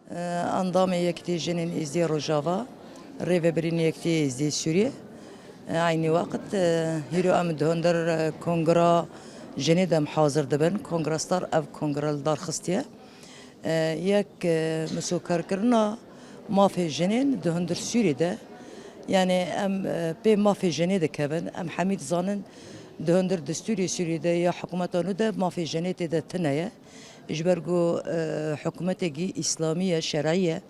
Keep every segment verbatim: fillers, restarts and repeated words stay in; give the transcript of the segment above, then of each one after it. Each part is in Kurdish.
Endamê Yekîtî Jinên Êzdî Rojava, Rêvebirîn Yekîtî Êzdî Sûriyê. Eynî weqt, e, hîro em di hundir, e, kongra jinê de em hazir dibin. Kongra Star ev kongra li dar xistiye. E, yek, e, misokarkirina mafê jinên di hundir Sûriyê de. Yani em, e, pê mafê jinê dikevin. Em hemî dizanin di hundir destûrê Sûriyê de ya hikûmeta nû de mafê jinê tê de tune ye. Ji ber ku, e, hikûmetekî îslamî ye, şerî ye.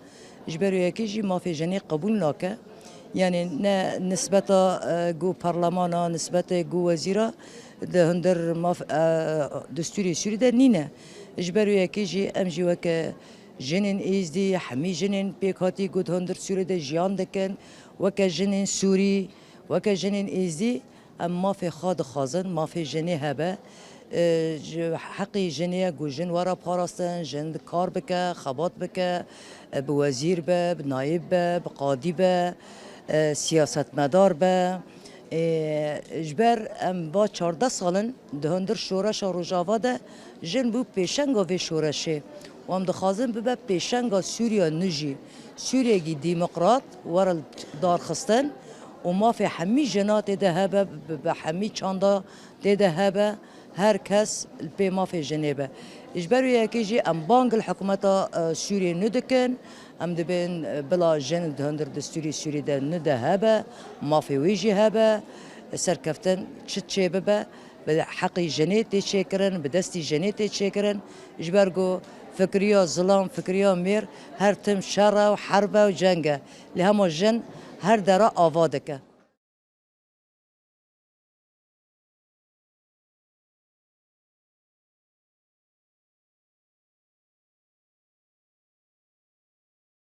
Ji ber wê yekê jî mafê jinê qebûl nake. Yani ne nisbeta, e, ku parlemana, nisbetê ku wezîra di hundir maf-, e, destûrê Sûrî de nîne. Ji ber wê yekê jî em jî weke jinên Êzdî, hemî jinên pêkhatî ku di hundir Sûrî de jiyan dikin, weke jinên Sûrî, weke jinên Êzdî, em mafê xwe dixwazin, mafê jinê hebe. E, ji heqî jinê ye ku jin were parastin, jin kar bike, xebat bike, e, bi wezîr be, bi nayîb be, bi qadî be, e, siyasetmedar be. E, ji ber em va çardeh sal in di hundir şoreşa Rojava de jin bû pêşenga vê şoreşê û em dixwazin bibe pêşenga Sûriya nû jî. Sûriyekî demokrat were li dar xistin û mafê hemî jina tê de hebe, bi, bi hemî çanda tê de hebe, her kes li pê mafê jinê be. Ji ber wê yekê jî em bang li hikûmeta, e, Sûriyê nû dikin. Em dibên, e, bila jin di hundir destûrê Sûrî de nû de hebe, mafê wê jî hebe, serkeftin çi çêbibe, bi heqî jinê tê çêkirin, bi destî jinê tê çêkirin. Ji ber ku fikriya zilam, fikriya mêr her tim şer e û herb e û ceng e. Lê hema jin her dera ava dike.